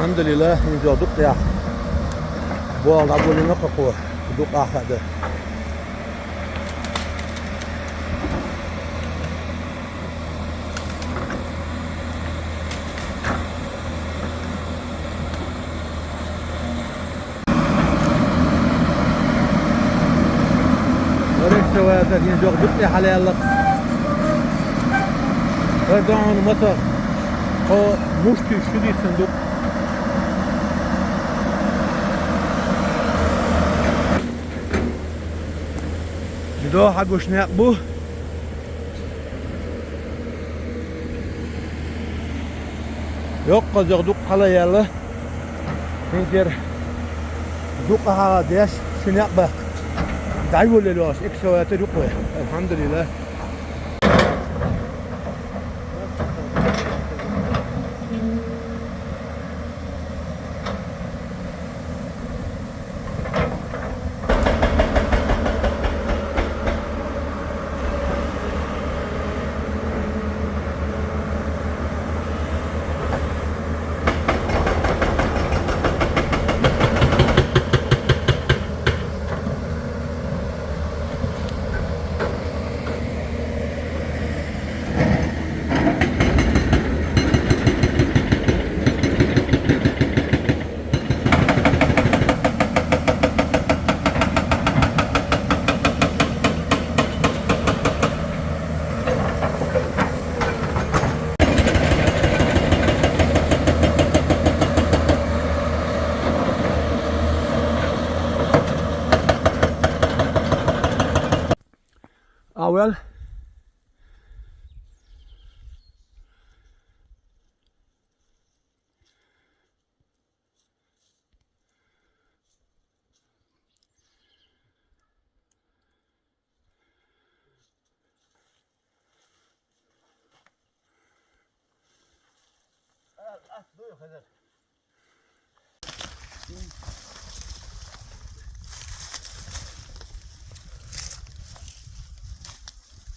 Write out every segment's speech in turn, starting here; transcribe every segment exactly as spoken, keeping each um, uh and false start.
Алхьамдулиллахь, хӀинца дукха яха. Болх дӀаболийна-кх кхо, дукха ахаде. Экскаватор хӀинца дукха тӀехьа лаьлла. Пардон, мотор. О, мушки шу дийцина дукха. Дохьа гуш некъ бу. Йоккха зох дукха хьала яьлла. ХӀинца дукха хьала деш, ши некъ баккха. ДӀайолаелла йолаш экскаватор юкъе. Алхьамдулиллахь. А, well.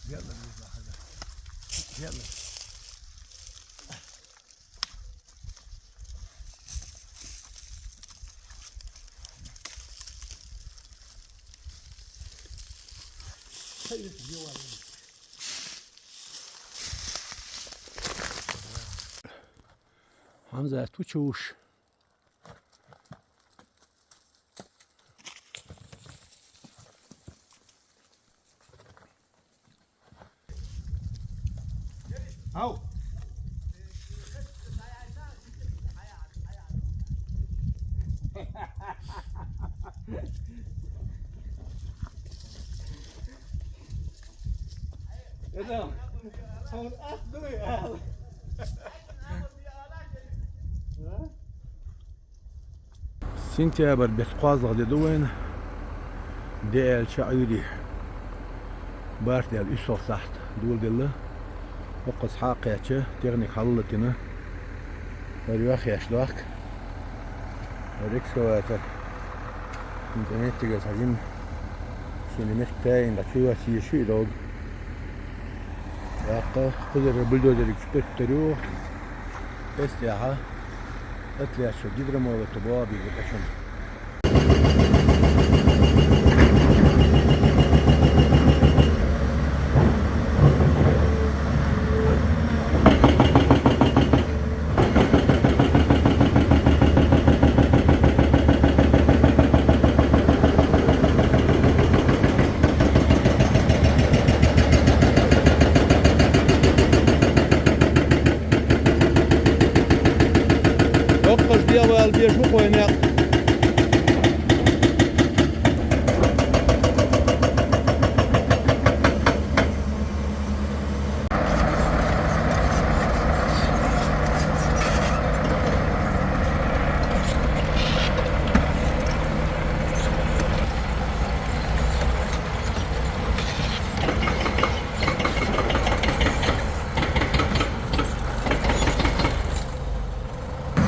يلا بينا حدا. يلا. Хьамзат, ву чу вуш? Ау! Это, он ах, дуй, ал. А? Сентябрь бетта кхоалагӀа де да вайна, де аьлча Ӏуйре. Барт даьлла уьссал сахьат доладелла. ХӀокхуза хьакхаьча, техника хьалалатийна. ХӀара йоах еш дохка. ХӀара экскаватор. ХӀинца меттигаш хьажийна. Шийна метта таьийна, дӀачуйоссийя шу и долга. ТӀаккха кхузара бульдозерга чу тӀоьттар ю. Эс тӀехьа. Отлаьцача гидромолота боагӀа бийга тӀашан. Доккхаш дегӀ вала безаш ву кхо некъ.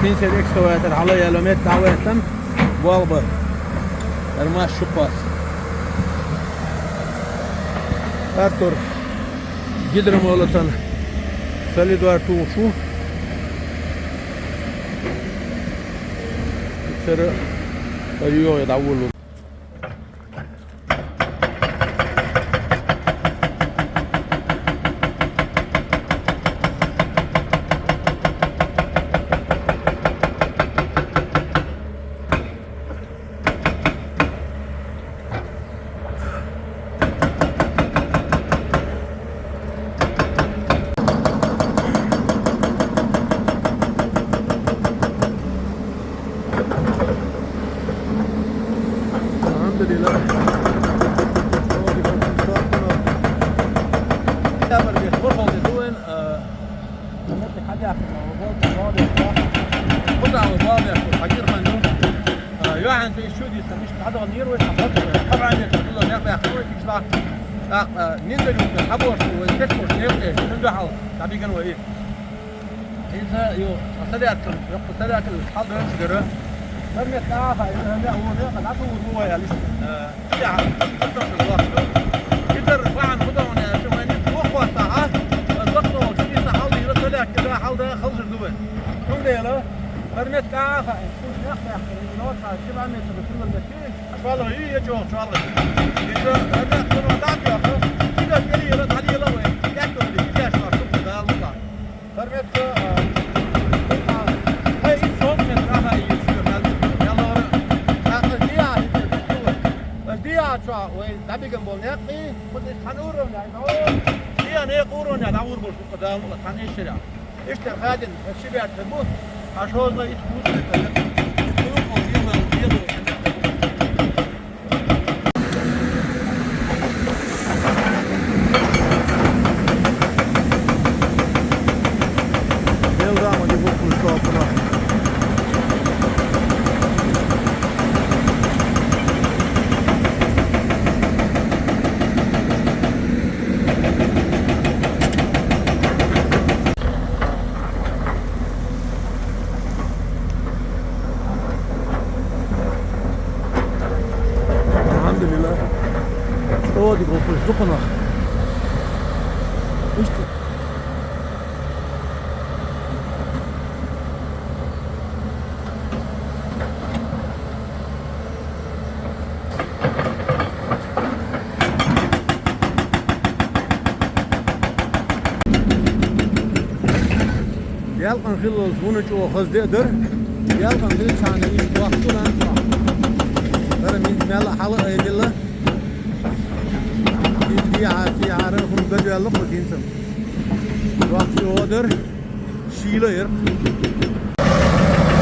Синсер экскаватор хьалаяьлла метта дӀаветтан, болх бар. ХӀара мас шу кхосс. Артур гидромолотан солидор тухуш ву. Сера, ой, ой, да, вулу. الحمد لله. Э, юхьанца иш чу дийца, мишта дӀадала нервы, хьан хатта, хьан Ӏамийта, хьан дулла мекъ баьхка, вай фиксла. ТӀаккха, э, нинда юкъе, хьабош вай, сеть бош, некъе, шин дуьхьал, дӀабиган вай. ХӀинца, ю, цхьа садаьтта, йоккха садаьтта, хьал дойчу дара. Дар мет аха, ина хӀама, уна, къа дӀатур бу вай, алиш. Э, Идар бахьан худогӀна аьлча, вай низ воккхоссахьа, аз бакъдолчу иса хьалдийла, ца лаьттира хьалда халжар ду вай. Цундела, хӀара метка а хаьа, шуна мех баьккхира, и ноца ши бӀаь метр хилла метки, шолгӀа и, я чӀогӀа шолгӀа. Иза хӀара метка дӀа а тоьхна, шига тӀера яла, дӀалела вай, лаьтта вай, ши деш вар, шуна Дала мукъа. Хьарметта, а, хьай итт шовзткъа метр, аха, и шуьга мел, мел лора. ТӀаккха диа, итт метр. Ас диа чу, вай, дӀабиган болу некъ, кхуза итт цхьана уровня, о, диа некъ уровня, дӀагӀур болуш бу, Дала мукъа, цхьана ишшаря. Иштта хадин, ас ши баьрта бу, а шовзткъа итт кхуза метр. Итт кхуза, диа мел, диа мел. Мел дама де бухнуш топ хӀуна. الحمد لله. О, дика, о, пусть духана. Ишта. Делкъан хиллалц вуна чӀогӀа хаза де а дара. Делкъан хилчахьана иштта вахту лан чӀогӀа. Дара мин мел а хьала айдилла. Ин дехьа, дехьара хӀума га доьлла кху динца. Вахту чӀогӀа дара. Шийла яра.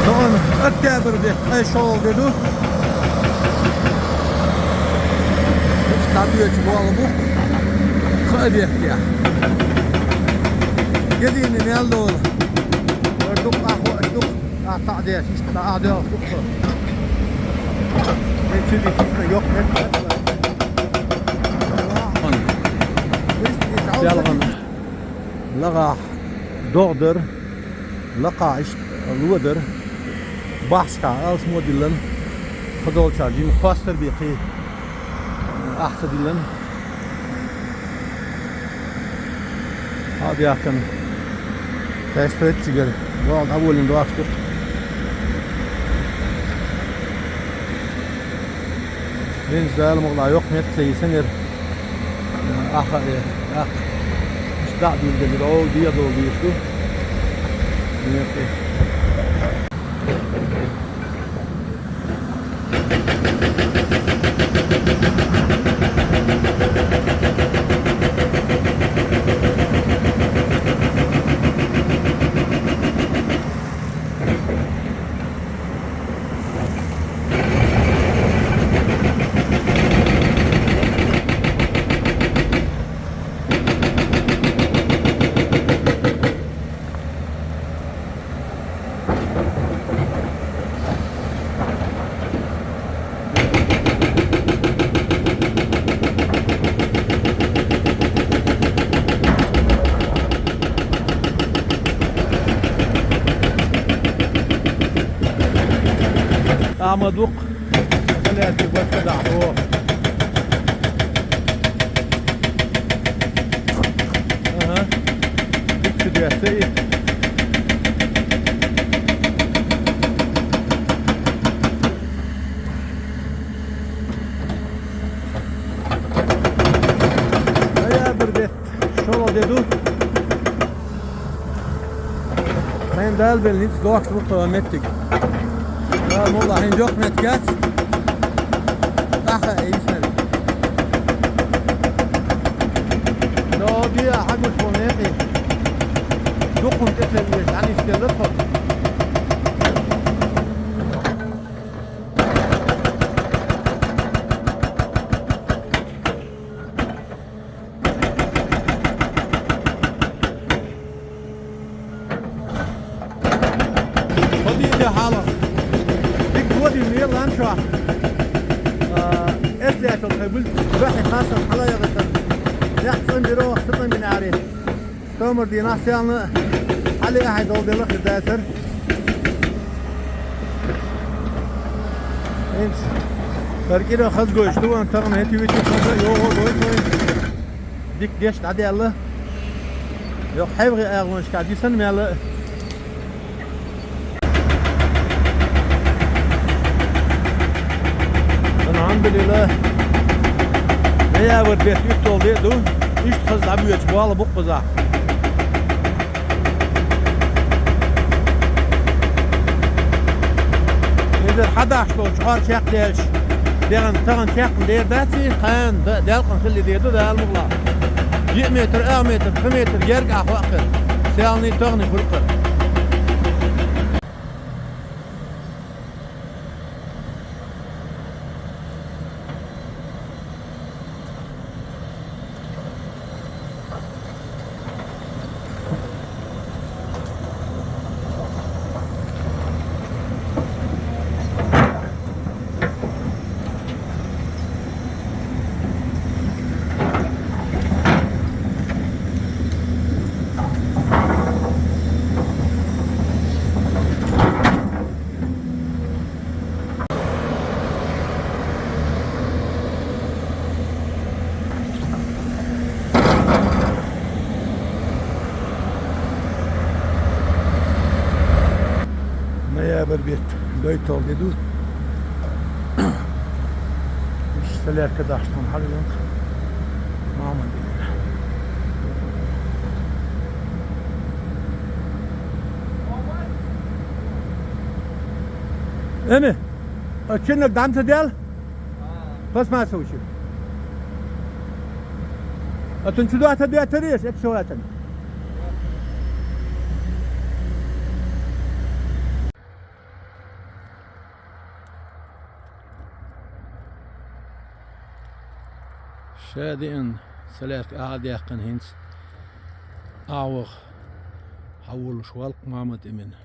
Тахана октябрь де, ткъе шолгӀа де ду. Иштта дӀабоьдучу болу бу. Кхаа бехке. Гедийна мел долу. Вара дукха ахьа а дукха, ахьа а деш, иштта дӀа а доьлху дукха. Э, чу дитийна йоккха хӀетта. Иштта, иштта, ялгӀан. Лакхахь догӀа дара, лакхахь иштта ло дара. Бахьашкахь алсамо диллина, кхидолчара жима кхостар бен кхин ахча диллина. Хьа а баьхкина, тхаьш тоьттачигара, боху дӀаволлина дохуш ду. Венза Дала мукъалахь йоккха метта ца йисинера. Аха, э, ах. Иштта дӀа а дуьйладелира, оу, дегӀ долу дийш ду. Некъий. Амма дукха. Халаьттиг баккха дахьо. Ага. Дукха десса и. ШолгӀа де ду. Хьайн Дала белла ницкъ дохкаш бу тха меттиг. Дала мукъ лахь, хьайн жоп меттиг яц. ТӀаккха э йиснарг. Но, биа хьагуш бу некъи. Дукхун тӀе ца веш, дӀанис делла тхо. Ходи де хьала. Дик води мелан шо. А, эс лячал хай бул. Бахи хасан хьала ягата. Яхсан биро, сатан бинари. Томар дийнахь селна хьале ахьа долделла хир дацар. Эймс, хӀара кӀира хазгойш ду ван тахана хӀетивичи хаза йогӀо дой тхой. Дик деш дӀадаьлла. Йокъ хьевгӀи агӀонашка дисан мела. Алхьамдулиллах. Ноябрь бетта уьтталгӀа де а ду. Иштта хаза дӀабоьдуш бола бу-кх кхузахь. Иза хьадахьаш долчу хьор чекхдеш, дегӀан тахана чекхна дер дац и, кхана д-, делкъан хилли дер ду Дала мукъ лахь. Йиъ метр, ах метр, пхи метр герга а хоаккхира. Селний тахний хуьлу кхара. Ноябрь бетта дойталгӀа де ду. Иштта лерка дахьаш тхуна хьалавенкха. Мама дина. Эми, а чиннаг дӀа ца дел? Пластмассовый чу. А цунна чу доьттар, доьттар еш, эксаватан. Ша деана, солярка ала даьккхина хӀинца. Ӏа ваха хьан волуш валкх Мамад-Эмин.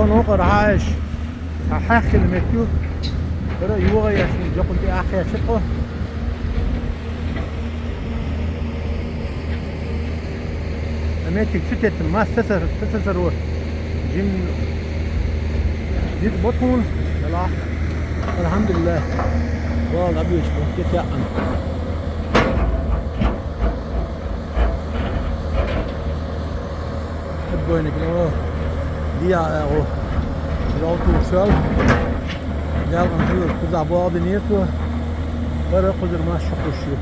Нокъара хьаьша, цхьа хьаькъал меттиг ю. Бара йогӀа яшна, жокъун тӀе ахьа яшна тхо. Меттиг чу теттина, масса сар, масса сар ву. Жим диц бу тхуна, ялахь. Алхьамдулиллахь. Вала дӀабечу, тӀе таьӀна. Отбойник, ну, диа агӀо. Жолтушал. Ялган хилар кхузахь богӀу динецо. Бара кхузара масса кхуш ю.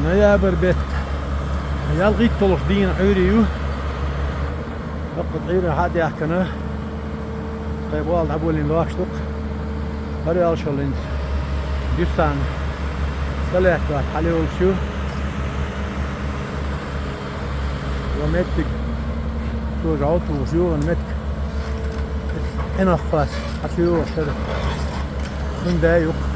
Ноябрь бетта. ЯлхитталгӀачу дийнан Ӏуьйре ю. Даккха Ӏуьйре хьа а даьхкина, тхайн бала дӀаболийна лош ду-кх. ХӀара аьлла шоллинца. Дисана. Ца лаьтта хьале йолуш ю. Ва меттиг. Цо жӀовталуш югӀан меттиг. Къинах кхоьссина, хьан чу йогӀуш хӀара. Хин баьй юкъа.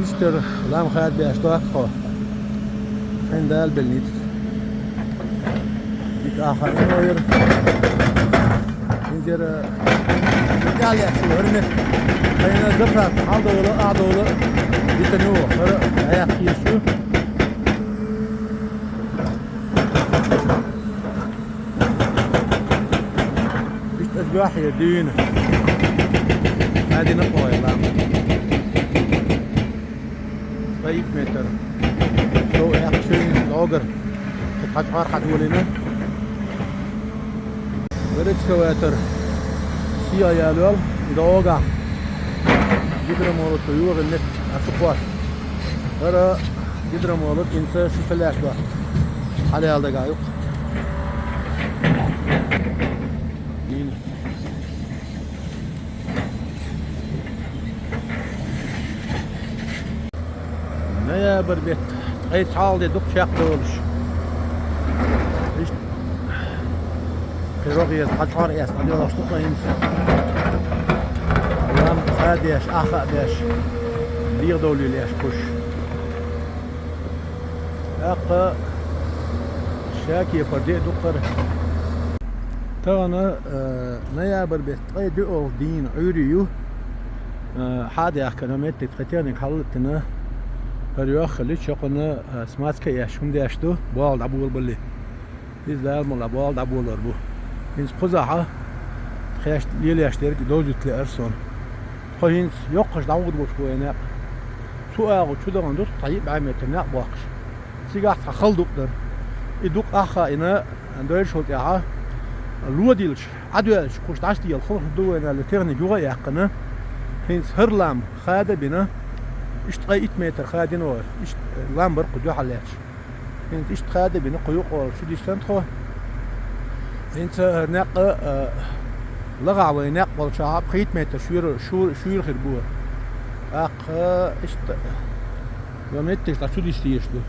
Иштта лам хадабеш дац тхо. Хьайн Дала белла ницкъ. Дика ахьа ино яра. Хинзера ялеш хӀурмат. Хайна заправка хьалдовла, ахьдовла. Дика ну, хӀара хьаяккхийш ю. Иштта ас дуьхьа дуьйна. Хадина кхой лам. Ткъе итт метр. Со эккхачуьнга догар. Хьачхьор хьадолийна. Экскаватор. Сиа ял йол. И догахь. Гидромолото югӀа меттиг ацукхош. ХӀара гидромолот инца шу фелеш бац. Хьалаял дагахь юкъа. Ноябрь бетта ткъе цхьалгӀа де ду-кх чекхдолуш. Иштта кхин рогӀера хьачхьор эцна дӀайолуш ду-кх хӀинца. Лам хадеш, ахьа а беш, дегӀадовлийлеш кхуш. ТӀаккха ша кепара де а ду-кх хӀара. Тахана, э, ноябрь бетта ткъе доьалгӀа дийнан Ӏуьйре ю. Э, хьа а даьхкина, меттиг тхайн техника хьалалатийна, хӀара йоххалли, чокхана, э, смазка а еш, хӀума деш ду, бала дӀаболабале. Иза Дала мукъ лахь бала дӀаболор бу. ХӀинца кхузахьа тхаьш лелеш дерг довзийта лаьара суна. Тхо хӀинца йоккхачу дӀагӀур болуш бу вайн некъ. Цу агӀор чу дахана ду тхо цхьа йиъ бӀе метр некъ боккхуш. Цигахь цхьа хала дукъ дара. И дукъ ахьа а йина, дойрашал тӀаьхьа ло дилча, Ӏадоьлча, кхуш дӀасадела хала хир ду вайна аьлла, техника юха а яьккхина. ХӀинца хӀара лам хада а бина, иштта ткъе итт метр хадийна вара, иштта лам бара кху дуьхьал лаьтташ. ХӀинца иштта хада а бина, кху юкъа чу дисна тхо. ХӀинца хӀара некъ а, а, лахахь вайн некъ болчохь пхийтта метр шуьйра, шуьйра, шуьйра хир бу. ТӀаккха иштта, ва меттигаш дӀа чу диста дезаш ду.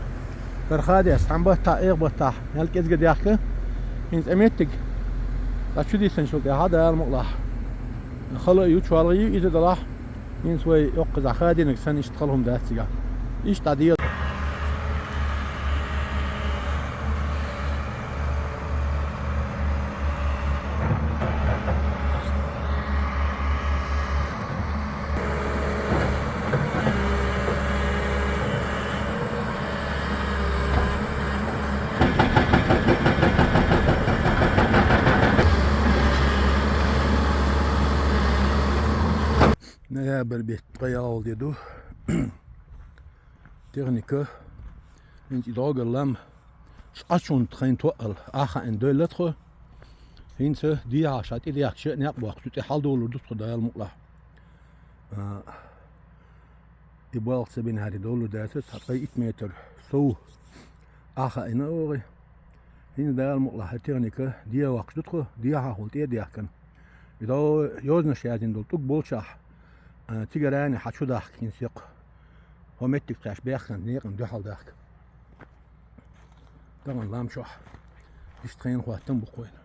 Кархадеш, цхьан баттахь, эгӀа баттахь, мел кӀезига даьхка. ХӀинца тӀе меттиг, цхьа чу диссинчул тӀаьхьа, Дала мукъалахь, хала а ю, чолгӀа а ю, иза делахь, хӀинца вай йоккхазахь хадийнарг санна, иштта хала хӀума дац цигахь. Иштта дӀадела. Ноябрь бетта ткъе ялх де ду. Техника, хӀинца и догӀа лам, цкъачунна тхайн тоъал ахаийна дойлла тхо. ХӀинца дехьа ша тӀедехкача, некъ боккхача тӀе хьалдовлур ду тхо, Дала мукъалахь. А, и болх ца бинехьара довлур дацар, цхьа ткъе итт метр сов ахаийна оха. ХӀинца, Дала мукъалахь, хӀара техника дехьа воккхуш ду тхо, дехьахула тӀе а даьхкина. И догӀа йозанаш яздина долу тӀулг болчохь, а, цигара а хьа чу дахка хӀинца йоккха. ХӀо меттиг кхаьчча баьккхина некъана дуьхьал дахка. Тахана лам чохь. Иштта хенан хӀоттам бу-кх вайна.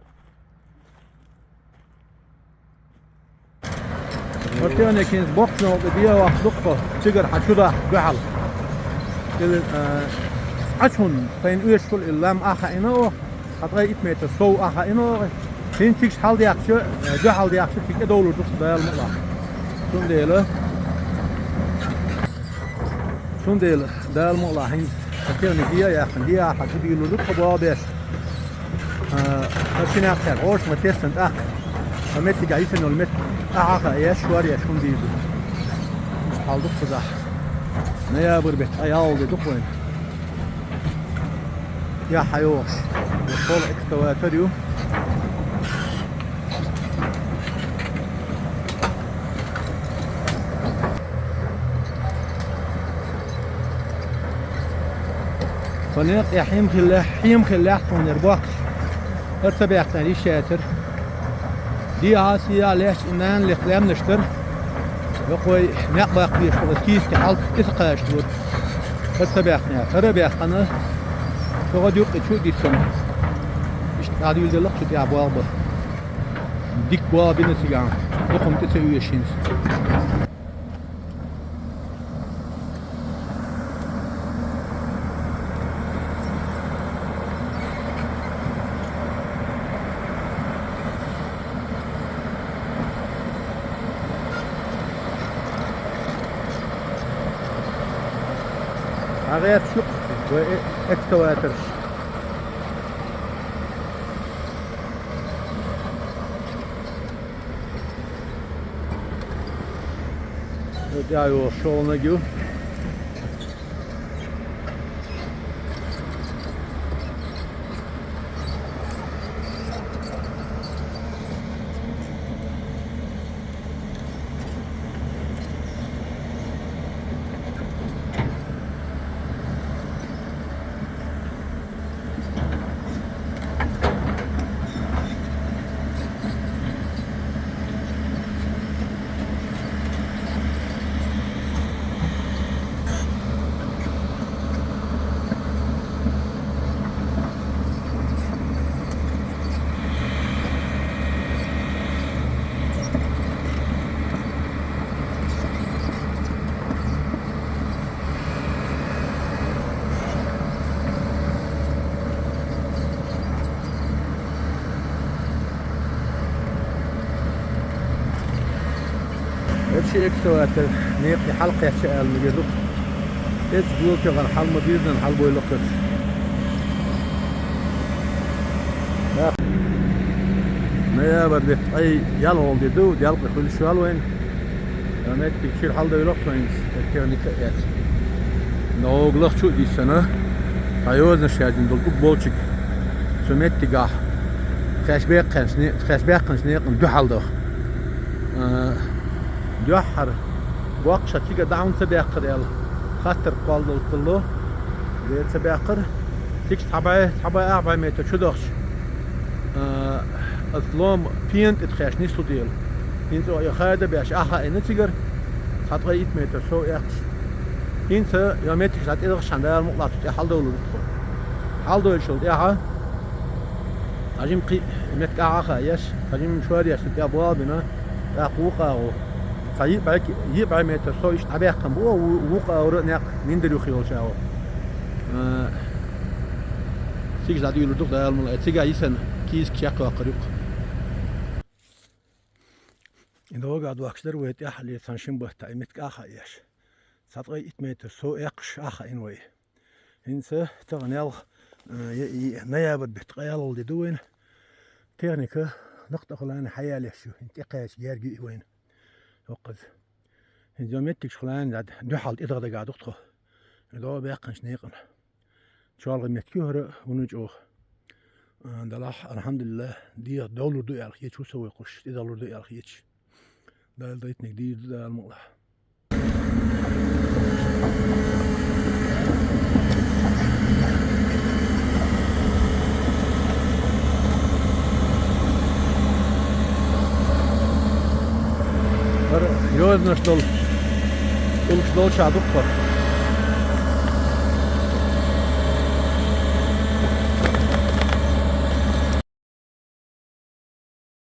ХӀара техника хӀинца боккхачу новкъа тӀе дехьа воккхуш ду-кх, цигара хьа чу дахка дуьхьал. Или, а, цкъачунна тхайна оьшуш хуьлу и лам ахаийна оха, цхьа ткъе итт метр сов ахаийна оха. ХӀинца цигахь хьалдаьккхича, э, дуьхьал даьккхича, цига тӀедовлур ду-кх, Дала мукъалахь. Цундела, цундела, Дала мукъалахь, хӀинца хӀара техника дехьа а яьккхина, дехьа хьа чу дийлур ду-кх тхо, болх беш. А, хӀара шина кхаьр гӀош ма тесна тӀаккха. Ткъа меттигахь йисина йолу меттиг ахьа а еш, шор а еш хӀума дийр ду. Хьал ду-кх кхузахь. Ноябрь бетта ткъе ялх де ду-кх вайна. Я хьайогӀуш. Школа экскаватор ю. Ткъа некъ тӀе хьийма хиллехь, хьийма хиллехь тхуна яра боккхуш. ХӀара ца баьккхинера йиш яцара. Дехьа, сехьа лаьтташ и нана лекха лаьмнаш дара. Вай некъ баккха дезаш болу кийске хьалха кӀезиг кхачалора. ХӀара ца баьккхинера. ХӀара а баьккхина, цу гӀа юккъе чу а диссина. Иштта дӀадуьйладелла-кх цу тӀехь болх бан. Дика болх бина цигахь. Дукха хӀума тӀе ца оьшу хӀинца. АгӀер чу вай э-, экскаваторш. ТӀехь йолуш шолгӀаниг ю. Эцци экскаватор некъа тӀе хьалакхаьчча аьлла мегар ду. Эцци гулкегӀан хьал ма-дирзан хьалабойла-кх уьш. Ноябрь бетта ткъе ялхалгӀа де ду, делкъе хуьлуш ваьлла вайна. Ткъа меттиг чуьра хьаладевлла-кх вайна, техника а эцна. НогӀалах чу а диссина, цхьа йозанаш яздина долу угболчиг цу меттигахь тхаьш баьккхинчу не-, тхаьш баьккхинчу некъана дуьхьал даха. А, дуьххьара боккхуш цига дӀа хӀунда ца баьккхира аьлла, хаттар кхолладаллалц, дера ца баьккхира. Цига цхьа бӀе, цхьа бӀе ах бӀе метр чу дахча, а, аса лома пена тӀе тхаьш нисло дела. ХӀинца и хада беш ахь хаийна цигара, цхьа ткъе итт метр сов эккхаш. ХӀинца и меттигаш дӀа тӀедахча, Дала мукъалахь, цу тӀе хьаладовлур ду тхо. Хьалдойлуш йолу тӀаьхьа. Цхьа жима кхин а метка ахьа а еш, цхьа жима шоръеш цу тӀе болх бина, тӀаккха вукху агӀор. Цхьа йиъ бӀе, йиъ бӀе метр со иштта дӀабаьккхина бу, ву-, вукху агӀора а некъ миндар юха йолчу агӀор. А, цига дӀадуьйлур ду-кх Дала мукъ лахь, цига йисина кийсак чекхйоккхур ю-кх. И догӀа дохкуш дара вай тӀаьххьара цхьана шина баттахь, и метка ахьа а еш. Цхьа ткъе итт метр со эккхаш ахьа а йина вай. ХӀинца тахана ялх, э, е-, е-, ноябрь беттан ткъе ялхалгӀа де ду вайна. Техника накха тӀе хуьлу хьаялош ю, хӀинца тӀекхаьчча герга ю и вайна. ХӀокхуза. ХӀинца йо меттигаш хуьлу хьаялош, дуьхьал тӀедогӀа дагахь ду-кх тхо. И догӀа баьккхинчу некъана. ЧолгӀа метка ю хӀара, вуно чӀогӀа. А, делахь, алхьамдулиллахӀ, дегӀа довлур ду аьлла хеташ ву со вай кхуш, тӀедовлур ду аьлла хеташ. Дала дайтинарг дийр ду, Дала мукъ лахь. ХӀара йозанаш долу, тӀулгаш долчохь ду-кх хӀара.